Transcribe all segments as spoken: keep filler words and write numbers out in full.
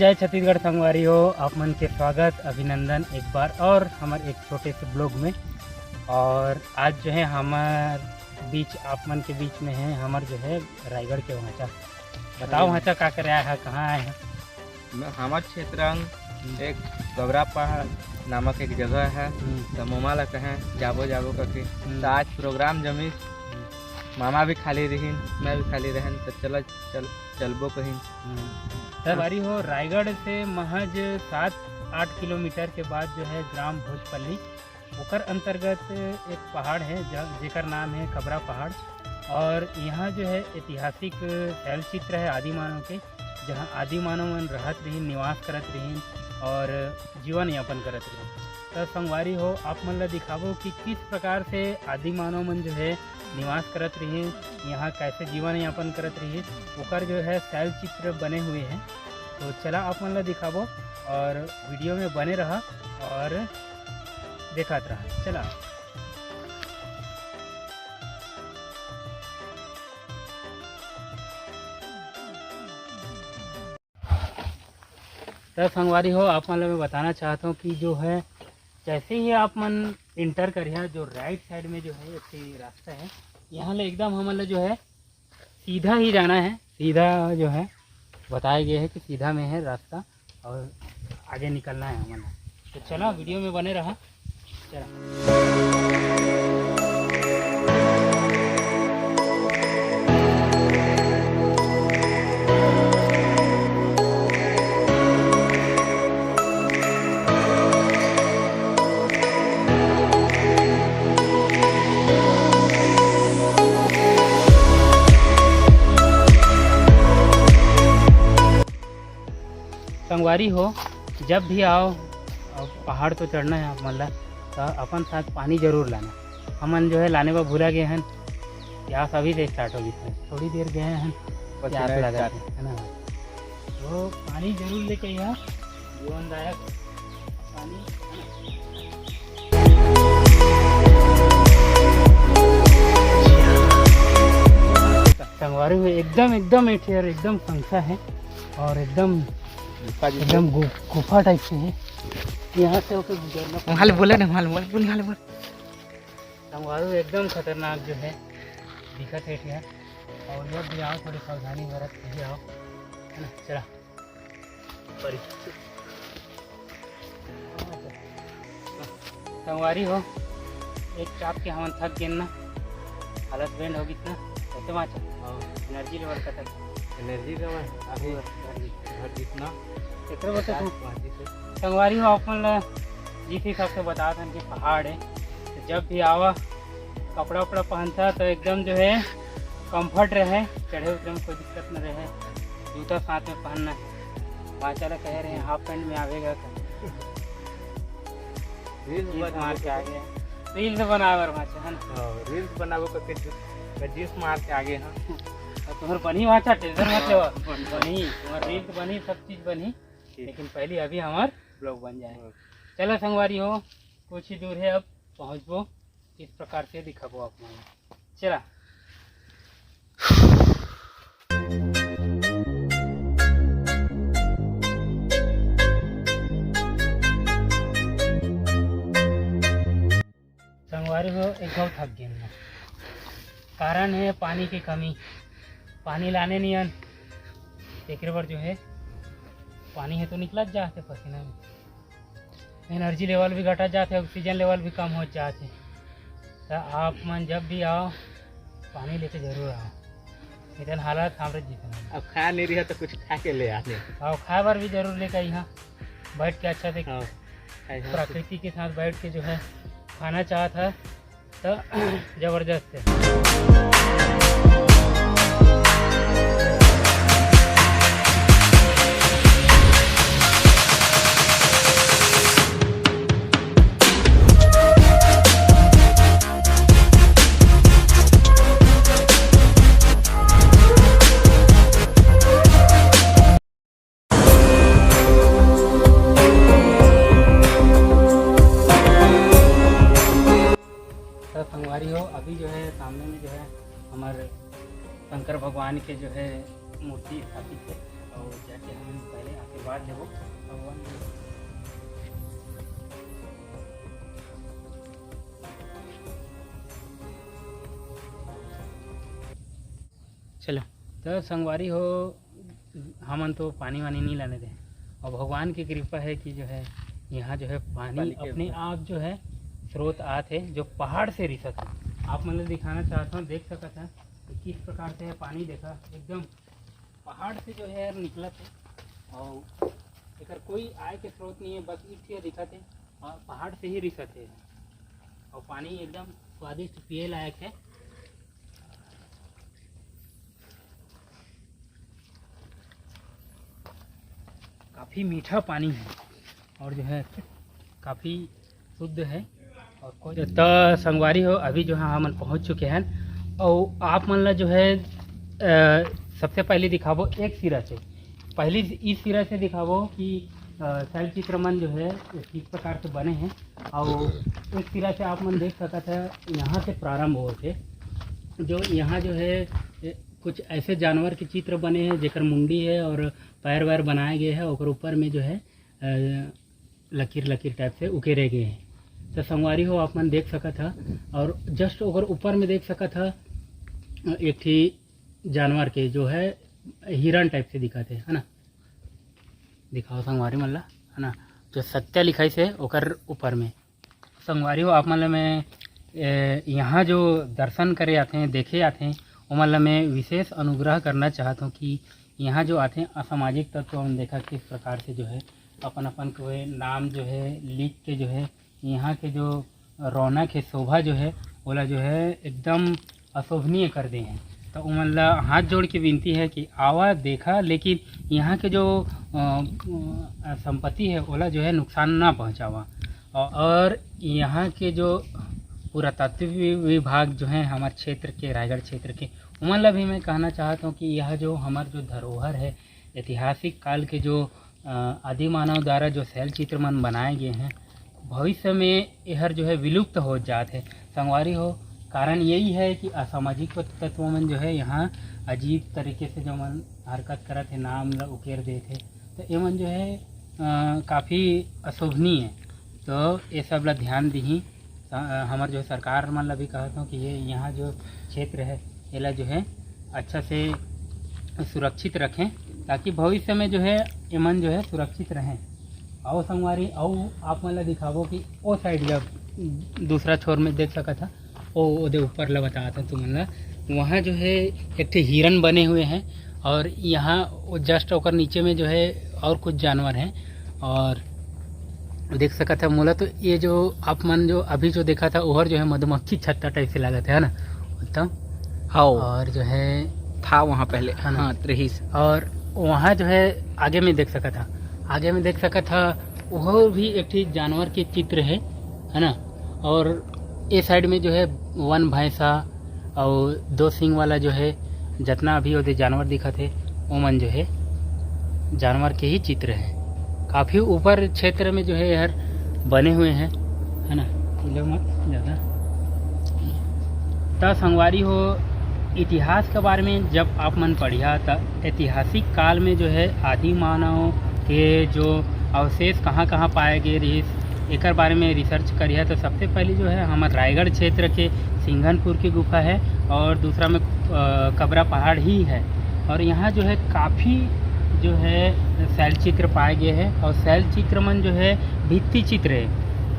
जय छत्तीसगढ़ संगवारी हो, आप मन के स्वागत, अभिनंदन एक बार और हमर एक छोटे से ब्लॉग में। और आज जो है हमर बीच, आप मन के बीच में है हमर जो है रायगढ़ के भांचा। बताओ हम्म। भांचा, का करे आए है, कहाँ आए है? मैं, हमर क्षेत्र अंग हम्म। एक कबरा पहाड़ नामक एक जगह है, हम्म। त मोमा ला कहें जाबो जाबो करके। हम्म। त आज प्रोग्राम जमिस, हम्म। मामा भी खाली रहिन, मैं भी खाली रहन, त चल, चल, चलबो कहिन। हम्म। त भारी हो, रायगढ़ से महज सात आठ किलोमीटर के बाद जो है ग्राम भोजपल्ली, ओकर अंतर्गत एक पहाड़ है ज-, जेकर नाम है कबरा पहाड़। और यहाँ जो है ऐतिहासिक शैलचित्र है आदि मानव के, जहाँ आदि मानव मन रहत रहिन, निवास करत रहिन और जीवन यापन करत रहिन। त संगवारी हो, आप मन ला दिखाबो कि किस प्रकार से आदि मानव मन जो है निवास करत रहिन, यहाँ कैसे जीवन यापन करत रहिन, ओकर जो है शैलचित्र बने हुए हैं। तो चला आप मन ला दिखाबो और वीडियो में बने रहा और देखत रहा। चला। त संगवारी हो, आप मन ला मैं बताना चाहत हूँ कि जो है, जैसे ही आप मन एंटर करिहा, जो राइट साइड में जो है एक ठे रास्ता है, यहाँ ले एकदम हमन ला जो है सीधा ही जाना है, सीधा जो है बताया गया है कि सीधा में है रास्ता और आगे निकलना है हमन ला। तो चला, वीडियो में बने रहा। चला। संगवारी हो, जब भी आओ, अब पहाड़ तो चढ़ना है आप मन ला, तो अपन साथ पानी जरूर लाना। हमन जो है लाने बर भुला गए हन, प्यास अभी से स्टार्ट हो गई है, थोड़ी देर गए हन, प्यास लगा है ना। तो पानी जरूर लेके यहाँ जीवनदायक पानी। संगवारी हो, एकदम एकदम एठियर एकदम संसा है और एकदम एकदम गु-, गुफा टाइप से है। यहाँ से होकर गुजरना वहाँ ले बोला ना, वहाँ ले बोल, वहाँ ले बोल। संगवारी हो, एकदम खतरनाक जो है दिखत है एठियर। और जब भी आओ थोड़ी सावधानी बरत के ही आओ, है ना। चला। परी। संगवारी हो, एक चाप के हमन थक गेन ना, हालत बैंड हो गिस ना, कैसे बाँचा? हाँ। एनर्जी लेवल खतम। एनर्जी लेवल अभी पूरा घट गिस। घट गिस ना। एकरे बर तो पचास तू पाँच से। संगवारी हो, अपन ला जिस हिसाब से बतात हन कि पहाड़ है, तो जब भी आवा, कपड़ा उपड़ा पहनता तो एकदम जो है कंफर्ट रहे, चढ़े उतरे में कोई दिक्कत न रहे। जूता साथ में पहनना है। भांचा ला कहे रहे हाफ पैंट में आवेगा का? रील्स रील्स बनाबो मार के तो आगे। रील्स बनाए बर भांचा है ना? हाँ, रील्स बनाबो करके जू-, मैं जींस मार के आगे हाँ। और तुम्हार बनी भांचा, टेंशन मत लो। हाँ, बनी। बनी, तुम्हार रील्स बनी, सब चीज बनी। ठीक। लेकिन पहले अभी हमार ब्लॉग बन जाए। हाँ। चलो संगवारी हो, कुछ ही दूर है, अब पहुँचबो, किस प्रकार से दिखाबो आप मन। चला। संगवारी हो, एक घाव थक गेन मैं। कारण है पानी की कमी, पानी लाने नहीं आन, एकरे बर जो है पानी है तो निकलत जाथे पसीना में। एनर्जी लेवल भी घटत जाथे, ऑक्सीजन लेवल भी कम होत जाथे। त आप मन जब भी आओ, पानी लेके जरूर आओ। इतन हालत हमरे जितना। अब खाए नहीं रहा तो कुछ खा के ले आने। और खाए बर भी जरूर लेके आई हाँ, बैठ के अच्छा से हाँ, खाए हाँ। प्रकृति के साथ बैठ के जो है खाना चाहत है। तो जबरदस्त है। तो संगवारी हो, अभी जो है सामने में जो है हमारे शंकर भगवान के जो है मूर्ति स्थापित है। अउ जाके हम पहले आशीर्वाद लेबो भगवान। चलो, तो संगवारी हो, हमन तो पानी वानी नहीं लाने दे, और भगवान की कृपा है कि जो है, यहाँ जो है, पानी पानी के अपने आप जो है, स्रोत आत है, जो पहाड़ से रिसत है। आप मन ल दिखाना चाहता हूँ, देख सकत है कि किस प्रकार से है पानी। देखा, एकदम पहाड़ से जो है, निकलत है, और एकर कोई आय के स्रोत नहीं है, बस इसलिए दिखत है, और पहाड़ से ही रिसत है, और पानी एकदम स्वादिष्ट, पिए लायक है। काफ़ी मीठा पानी है, और जो है, काफ़ी शुद्ध है। और कोई तो संगवारी हो, अभी जो है, हमन पहुँच चुके हैं, और आप मन ला जो है, अ, सबसे पहले दिखाबो एक सिरा से, पहली इस सिरा से दिखाबो कि, अ, शैल चित्र मन जो है, किस प्रकार से बने हैं, और एक सिरा से आप मन देख सकत है, यहाँ से प्रारंभ होत है। जो यहाँ जो है, ए, कुछ ऐसे जानवर के चित्र बने हैं, जेकर मुंडी है और पैर वैर बनाए गए हैं, ओकर ऊपर में जो है, अ, लकीर लकीर टाइप से उकेरे गए हैं। तो संगवारी हो, आप मन देख सकत ह, और just ओकर ऊपर में देख सकत ह, एक ठी जानवर के जो है, हिरण टाइप से दिखत है, है ना? दिखाओ संगवारी मन ला, है ना, जो सत्या लिखाइस हे ओकर ऊपर में। संगवारी हो, आप मन ला मैं, ए, यहाँ जो दर्शन करे आथे, देखे आथे, ओमन ला मैं विशेष अनुग्रह करना चाहत हूँ कि यहाँ जो आथे, असामाजिक तत्व मन, देखा किस प्रकार से जो है, अपन अपन के नाम जो है, लिख के जो है, यहाँ के जो रौनक है, शोभा जो है, ओला जो है, एकदम अशोभनीय कर दे हैं। तो उमन ला हाथ जोड़ के विनती है कि आवा, देखा, लेकिन यहाँ के जो, अ, अ, संपत्ति है, ओला जो है, नुकसान ना पहुँचावा। औ-, और यहाँ के जो पुरातत्व वि-, विभाग जो है हमारे क्षेत्र के, रायगढ़ क्षेत्र के, उमन ला भी मैं कहना चाहत हूँ कि यह जो हमार जो धरोहर है, ऐतिहासिक काल के जो, अ, आदि मानव द्वारा जो शैल चित्र मन बनाए गए हैं, भविष्य में एहर जो है, विलुप्त हो जात है। संगवारी हो, कारण यही है कि असामाजिक तत्व मन जो है, यहाँ अजीब तरीके से जो मन हरकत करत है, नाम ला उकेर देत है, तो ये मन जो है, अ, काफ़ी अशोभनीय है। तो ये सब ला ध्यान दीही। स-, अ, हमर जो सरकार मन ला भी कहत हूँ कि ये यहाँ जो क्षेत्र है, एला जो है, अच्छा से सुरक्षित रखें, ताकि भविष्य में जो है, एमन जो है, सुरक्षित रहें। आओ संगवारी, आओ आप मन ला दिखाबो कि ओ side जब दूसरा छोर में देख सकत हा, ओ ओदे ऊपर ला बतात हूँ तुमन ला, वहाँ जो है, एक ठे हिरन बने हुए हैं, और यहाँ वो just ओकर नीचे में जो है, और कुछ जानवर हैं। और देख सकत है मोला, तो ये जो आप मन जो अभी जो देखा था, ओहर जो है, मधुमक्खी छत्ता टाइप से लागत है, है ना? तो हाँ। और जो है, था वहाँ पहले, है ना? हाँ, रहीस। और वहाँ जो है, आगे में देख सकत था, आगे में देख सकत था, वो भी एक ठे जानवर के चित्र है, है ना? और ए side में जो है, वन भैंसा और दो सींग वाला जो है, जितना अभी ओदे जानवर दिखत है, ओमन जो है, जानवर के ही चित्र है। काफ़ी ऊपर क्षेत्र में जो है, यार, बने हुए हैं, है ना? हिलो मत ज़्यादा। त संगवारी हो, इतिहास के बारे में जब आप मन पढ़िया, त ऐतिहासिक काल में जो है, आदि मानव के जो अवशेष कहाँ-कहाँ पाए गए रहिस, एकर बारे में research करिया, तो सबसे पहले जो है, हमर रायगढ़ क्षेत्र के सिंघनपुर की गुफा है, और दूसरा में, अ, कबरा पहाड़ ही है। और यहाँ जो है, काफ़ी जो है, शैल चित्र पाए गए हैं, और शैल चित्र मन जो है, भित्ति चित्र है।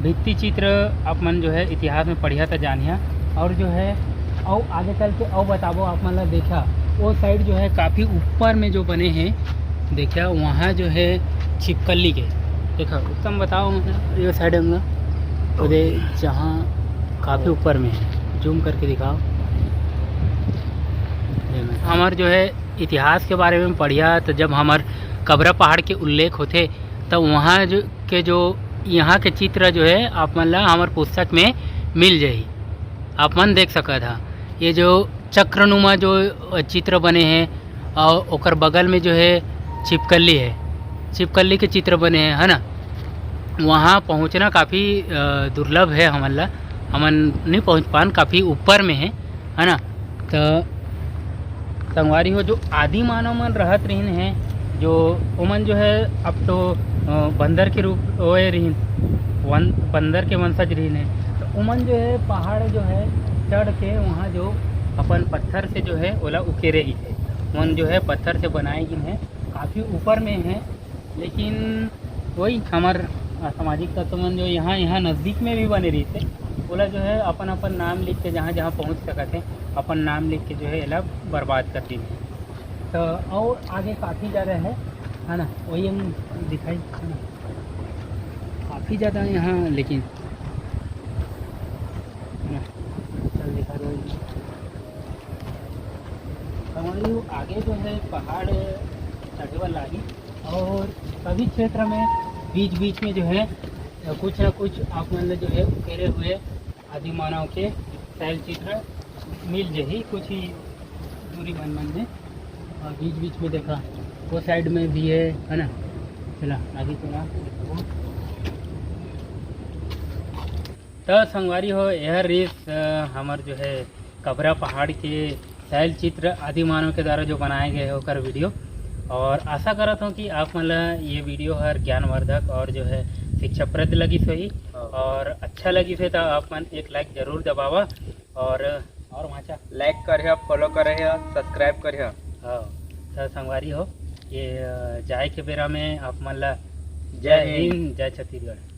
भित्ति चित्र आप मन जो है, इतिहास में पढ़िया तो जानिया। और जो है, और आगे चल के और बताबो आप मन ला, देखा, वो side जो है, काफ़ी ऊपर में जो बने हैं, देखा, वहाँ जो है, छिपकली के, देखा, उत्तम बताओ, मतलब, ये side हम लोग, ओदे, जहाँ काफ़ी ऊपर में है, zoom करके दिखाओ। ये में। हमार जो है, इतिहास के बारे में पढ़िया, तो जब हमार कबरा पहाड़ के उल्लेख होथे, तो वहाँ जो, के जो, यहाँ के चित्र जो है, आप मन ला हमार पुस्तक में मिल जाही, आप मन देख सकत हा। ये जो चक्रनुमा जो चित्र बने हैं, और ओकर बगल में जो है, छिपकली है, छिपकली के चित्र बने हैं, है ना? वहाँ पहुँचना काफ़ी, अ, दुर्लभ है हमन ला, हमन नहीं पहुँच पान, काफ़ी ऊपर में है, है ना? तो संगवारी हो, जो आदि मानव मन रहत रहिन हैं, जो ओमन जो है अब तो अ, बंदर के रूप ओए रहिन, वन बंदर के वंशज रहिन है। तो ओमन जो है पहाड़ जो है चढ़ के वहाँ जो अपन पत्थर से जो है ओला उकेरे ही है। ओमन जो है पत्थर से बनाए गिन है, काफ़ी ऊपर में है। लेकिन वही हमर अ, सामाजिक तत्व मन जो यहाँ यहाँ नज़दीक में भी बने रहिस है, ओला जो है अपन अपन नाम लिख के जहाँ जहाँ पहुँच सकत है, अपन नाम लिख के जो है एला बर्बाद कर दी। तो और आगे काफ़ी ज़्यादा है, है ना, वही हम दिखाई, है ना, काफ़ी ज़्यादा है यहाँ। लेकिन है ना, चल दिखा दो। हमारे वो आगे जो है पहाड़ चढ़े वाला आगे, और सभी क्षेत्र में बीच बीच में जो है कुछ ना कुछ आप मन ल जो है उकेरे हुए आदि मानव के शैल चित्र मिल जाही कुछ ही दूरी मन मन में। और बीच बीच में देखा, वो साइड में भी है, है ना। चला आगे चला। तो संगवारी हो, यह रिस अ, हमर जो है कबरा पहाड़ के शैल चित्र आदि मानव के द्वारा जो बनाए गए है ओकर वीडियो। और आशा करत हूँ कि आप मन ला ये वीडियो हर ज्ञानवर्धक और जो है शिक्षाप्रद लगिस होही। हाँ। और अच्छा लगिस है तो आप मन एक लाइक जरूर दबावा। और और वाचा लाइक करे, फॉलो करे, सब्सक्राइब करे। हाँ, तो संगवारी हो, ये अ, जाए के बेरा में आप मन ला जय जय हिंद। हिंद, जय छत्तीसगढ़।